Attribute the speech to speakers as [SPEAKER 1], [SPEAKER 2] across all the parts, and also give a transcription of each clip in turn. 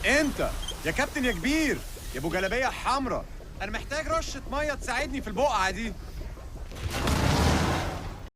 [SPEAKER 1] انت يا كابتن يا كبير يا ابو جلابية حمراء، انا محتاج رشه مية تساعدني في البقعة دي.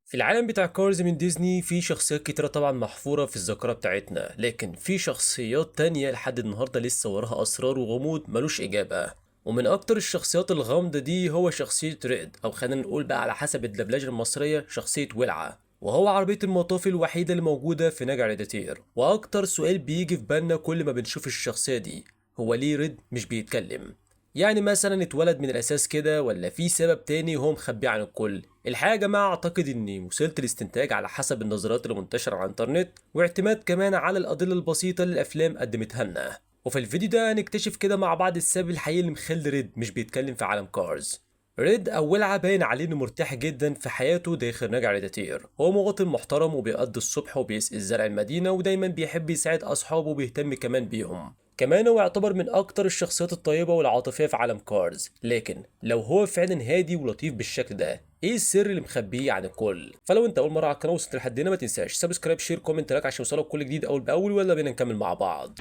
[SPEAKER 2] في العالم بتاع كارز من ديزني في شخصيات كتيرة طبعا محفورة في الذاكرة بتاعتنا، لكن في شخصيات تانية لحد النهاردة لسه وراها أسرار وغموض ملوش إجابة. ومن أكتر الشخصيات الغامضة دي هو شخصية ريد، أو خلينا نقول بقى على حسب الدبلجة المصرية شخصية ولعة، وهو عربية المطافي الوحيدة اللي موجودة في نجع ريداتير. وأكتر سؤال بيجي في بالنا كل ما بنشوف الشخصية دي هو ليه ريد مش بيتكلم؟ يعني مثلا اتولد من الاساس كده، ولا في سبب تاني هو مخبيه عن الكل؟ الحقيقة يا جماعة اعتقد اني وصلت لاستنتاج على حسب النظريات اللي منتشرة على الانترنت، واعتماد كمان على الادلة البسيطة اللي الافلام قدمتها لنا. وفي الفيديو ده هنكتشف كده مع بعض السبب الحقيقي اللي مخلي ريد مش بيتكلم في عالم كارز. ريد او ولعة باين عليه انه مرتاح جدا في حياته داخل نجع ريداتير. هو مواطن محترم وبيقضي الصبح وبيسقي زرع المدينة، ودايما بيحب يساعد اصحابه وبيهتم كمان بيهم. كمان هو يعتبر من اكتر الشخصيات الطيبة والعاطفية في عالم كارز. لكن لو هو فعلا هادي ولطيف بالشكل ده، ايه السر اللي مخبيه عن الكل؟ فلو انت اول مرة على القناة وصلت لحد هنا ما تنساش subscribe share comment like عشان يوصلك كل جديد اول باول. ويلا بينا نكمل مع بعض.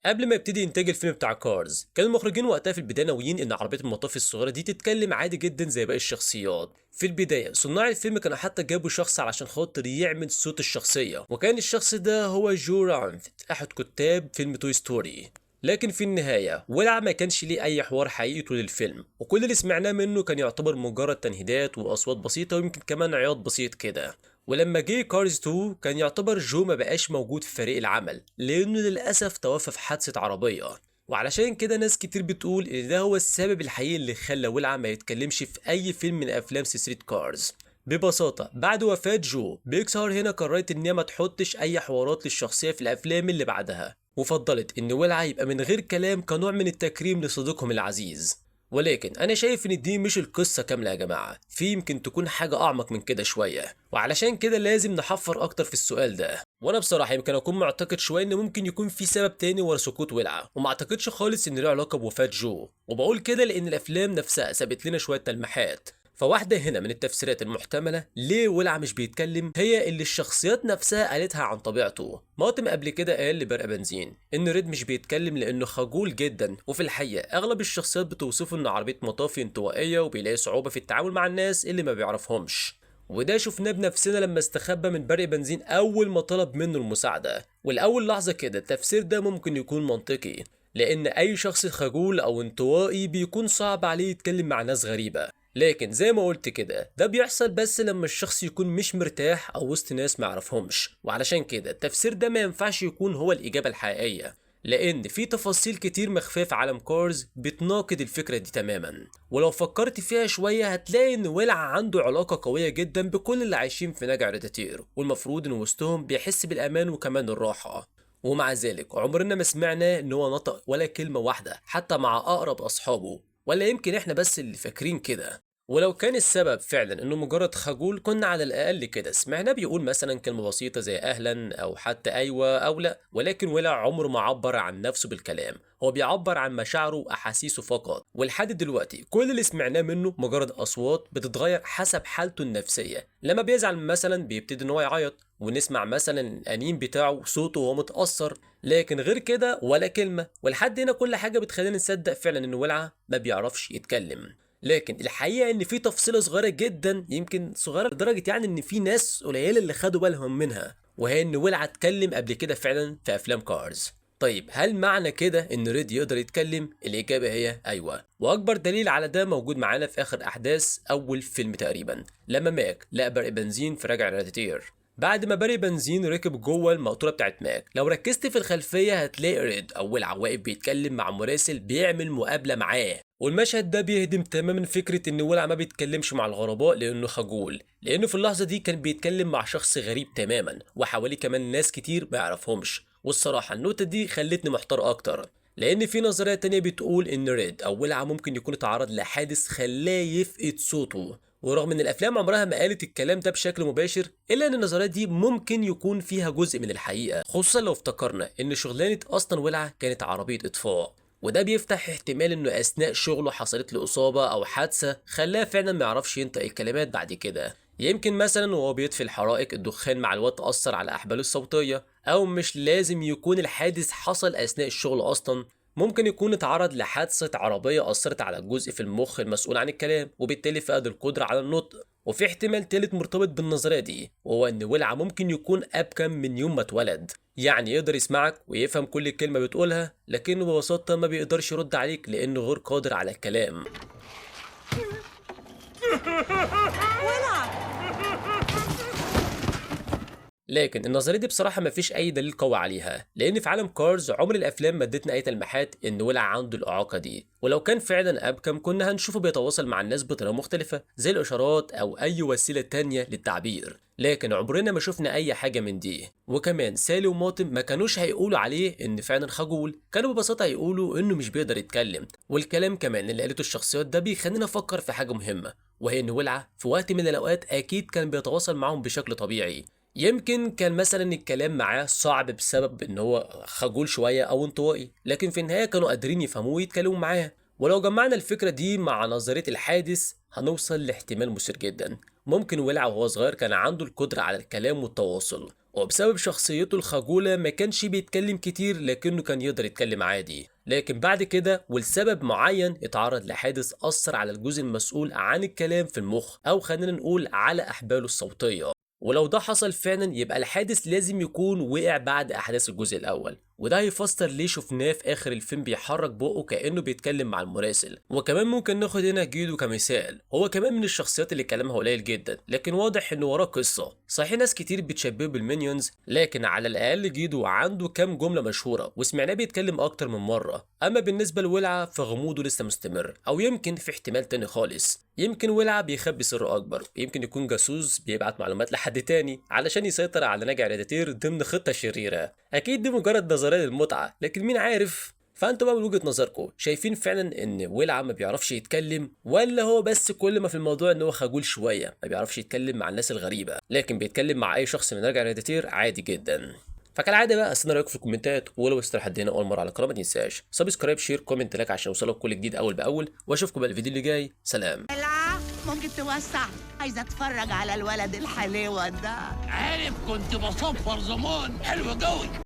[SPEAKER 2] قبل ما يبتدي انتاج الفيلم بتاع كارز، كان المخرجين وقتها في البداية ناويين ان عربية المطافي الصغيرة دي تتكلم عادي جدا زي باقي الشخصيات. في البداية صناع الفيلم كانوا حتى جابوا شخص علشان خاطر يعمل صوت الشخصية، وكان الشخص ده هو جو رانفت احد كتاب فيلم توي ستوري. لكن في النهاية ولع ما كانش ليه اي حوار حقيقي طول الفيلم، وكل اللي سمعناه منه كان يعتبر مجرد تنهيدات واصوات بسيطة ويمكن كمان عياط بسيط كده. ولما جه كارز 2 كان يعتبر جو ما بقاش موجود في فريق العمل، لانه للاسف توفى في حادثه عربية. وعلشان كده ناس كتير بتقول ان ده هو السبب الحقيقي اللي خلى ولعة ما يتكلمش في اي فيلم من افلام سلسلة كارز. ببساطة بعد وفاه جو، بيكسار هنا قررت ان هي ما تحطش اي حوارات للشخصية في الافلام اللي بعدها، وفضلت ان ولعة يبقى من غير كلام كنوع من التكريم لصديقهم العزيز. ولكن انا شايف ان دي مش القصة كاملة يا جماعة، في يمكن تكون حاجة اعمق من كده شوية، وعلشان كده لازم نحفر اكتر في السؤال ده. وانا بصراحة يمكن اكون معتقد شوية ان ممكن يكون في سبب تاني ورا سقوط ولعه، وما اعتقدش خالص ان له علاقة بوفاة جو. وبقول كده لان الافلام نفسها سابت لنا شوية تلميحات. فواحدة هنا من التفسيرات المحتملة ليه ولع مش بيتكلم هي اللي الشخصيات نفسها قالتها عن طبيعته. مارتن قبل كده قال لبرق بنزين ان ريد مش بيتكلم لانه خجول جدا، وفي الحقيقة اغلب الشخصيات بتوصفه انه عربية مطافي انطوائية وبيلاقي صعوبة في التعامل مع الناس اللي ما بيعرفهمش. وده شفناه بنفسنا لما استخبى من برق بنزين اول ما طلب منه المساعدة. والاول لحظة كده التفسير ده ممكن يكون منطقي، لان اي شخص خجول او انطوائي بيكون صعب عليه يتكلم مع ناس غريبة. لكن زي ما قلت كده ده بيحصل بس لما الشخص يكون مش مرتاح او وسط ناس ما يعرفهمش، وعلشان كده التفسير ده ما ينفعش يكون هو الإجابة الحقيقية، لأن في تفاصيل كتير مخفية في عالم كارز بتناقض الفكرة دي تماما. ولو فكرت فيها شوية هتلاقي إن ولع عنده علاقة قوية جدا بكل اللي عايشين في نجع ريداتير، والمفروض إن وسطهم بيحس بالأمان وكمان الراحة. ومع ذلك عمرنا ما سمعنا إن هو نطق ولا كلمة واحدة حتى مع أقرب أصحابه، ولا يمكن إحنا بس اللي فاكرين كده. ولو كان السبب فعلا انه مجرد خجول كنا على الاقل كده سمعناه بيقول مثلا كلمة بسيطة زي اهلا او حتى ايوه او لا. ولكن ولع عمره ما عبر عن نفسه بالكلام، هو بيعبر عن مشاعره واحاسيسه فقط. ولحد دلوقتي كل اللي سمعناه منه مجرد اصوات بتتغير حسب حالته النفسية. لما بيزعل مثلا بيبتدي ان هو يعيط، ونسمع مثلا الانين بتاعه صوته وهو متاثر، لكن غير كده ولا كلمة. ولحد هنا كل حاجة بتخلينا نصدق فعلا ان ولعه ما بيعرفش يتكلم. لكن الحقيقة ان في تفصيله صغيرة جدا، يمكن صغيرة لدرجة يعني ان في ناس قليله اللي خدوا بالهم منها، وهي ان ولعه اتكلم قبل كده فعلا في افلام كارز. طيب هل معنى كده ان ريد يقدر يتكلم؟ الاجابة هي ايوه، واكبر دليل على ده موجود معانا في اخر احداث اول فيلم تقريبا، لما ماك لقى برق بنزين في راجع ريداتير. بعد ما برق بنزين ركب جوه المقطوره بتاعت ماك، لو ركزت في الخلفية هتلاقي ريد او ولعه واقف بيتكلم مع مراسل بيعمل مقابله معاه. والمشهد ده بيهدم تماما فكرة ان ولع ما بيتكلمش مع الغرباء لانه خجول، لانه في اللحظة دي كان بيتكلم مع شخص غريب تماما وحواليه كمان ناس كتير ما يعرفهمش. والصراحة النقطة دي خلتني محتار اكتر، لان في نظرية تانية بتقول ان ريد او ولعه ممكن يكون اتعرض لحادث خلاه يفقد صوته. ورغم ان الافلام عمرها ما قالت الكلام ده بشكل مباشر، الا ان النظرية دي ممكن يكون فيها جزء من الحقيقة، خصوصا لو افتكرنا ان شغلانة اصلا ولعه كانت عربية اطفاء. وده بيفتح احتمال انه اثناء شغله حصلت له اصابة او حادثة خلاه فعلا ما يعرفش ينطق الكلمات بعد كده. يمكن مثلا وهو بيطفي الحرائق الدخان مع الوقت اثر على احباله الصوتية، او مش لازم يكون الحادث حصل اثناء الشغل اصلا، ممكن يكون اتعرض لحادثة عربية أثرت على جزء في المخ المسؤول عن الكلام، وبالتالي فقد القدرة على النطق. وفي احتمال تالت مرتبط بالنظرية دي، وهو إن ولعة ممكن يكون أبكم من يوم ما اتولد، يعني يقدر يسمعك ويفهم كل كلمة بتقولها، لكنه ببساطة ما بيقدرش يرد عليك لأنه غير قادر على الكلام.
[SPEAKER 3] ولعة.
[SPEAKER 2] لكن النظرية دي بصراحة مفيش أي دليل قوي عليها، لأن في عالم كارز عمر الأفلام ما ادتنا أي تلميحات إن ولع عنده الإعاقة دي، ولو كان فعلا أبكم كنا هنشوفه بيتواصل مع الناس بطريقة مختلفة زي الإشارات أو أي وسيلة تانية للتعبير، لكن عمرنا ما شفنا أي حاجة من دي. وكمان سالي وماطم ما كانوش هيقولوا عليه إن فعلا خجول، كانوا ببساطة هيقولوا إنه مش بيقدر يتكلم. والكلام كمان اللي قالته الشخصيات ده بيخلينا نفكر في حاجة مهمة، وهي إن ولعة في وقت من الأوقات أكيد كان بيتواصل معاهم بشكل طبيعي. يمكن كان مثلا الكلام معاه صعب بسبب ان هو خجول شوية او انطوائي، لكن في النهاية كانوا قادرين يفهموه ويتكلموا معاه. ولو جمعنا الفكرة دي مع نظرية الحادث هنوصل لاحتمال مثير جدا، ممكن ولع وهو صغير كان عنده القدرة على الكلام والتواصل، وبسبب شخصيته الخجولة ما كانش بيتكلم كتير، لكنه كان يقدر يتكلم عادي. لكن بعد كده ولسبب معين اتعرض لحادث أثر على الجزء المسؤول عن الكلام في المخ، أو خلينا نقول على أحباله الصوتية. ولو ده حصل فعلا يبقى الحادث لازم يكون وقع بعد احداث الجزء الاول، وده هيفسر ليه شفناه في اخر الفيلم بيحرك بقه كانه بيتكلم مع المراسل. وكمان ممكن ناخد هنا جيدو كمثال، هو كمان من الشخصيات اللي كلامها قليل جدا، لكن واضح انه وراه قصة. صحيح ناس كتير بتشبهه بالمينيونز، لكن على الاقل جيدو عنده كام جملة مشهورة وسمعناه بيتكلم اكتر من مرة. اما بالنسبة لولعه فغموضه لسه مستمر، او يمكن في احتمال تاني خالص، يمكن ولعه بيخبي سر اكبر، يمكن يكون جاسوس بيبعت معلومات لحد تاني علشان يسيطر على نجع ريداتير ضمن خطه شريرة. اكيد دي مجرد نظرية للمتعه، لكن مين عارف؟ فانتوا بقى من وجهه نظركم شايفين فعلا ان ولعه ما بيعرفش يتكلم، ولا هو بس كل ما في الموضوع ان هو خجول شوية ما بيعرفش يتكلم مع الناس الغريبة، لكن بيتكلم مع اي شخص من نجع ريداتير عادي جدا؟ فكالعاده بقى استنى رايكم في الكومنتات، ولو وصلت لحد هنا اول مرة على القناة ما تنساش subscribe share comment like عشان يوصلك كل جديد اول باول، واشوفكم بقى الفيديو اللي جاي. سلام.
[SPEAKER 3] ممكن توسع، عايزه اتفرج على الولد الحليوه ده.
[SPEAKER 4] عارف كنت بصفر زمان حلو قوي.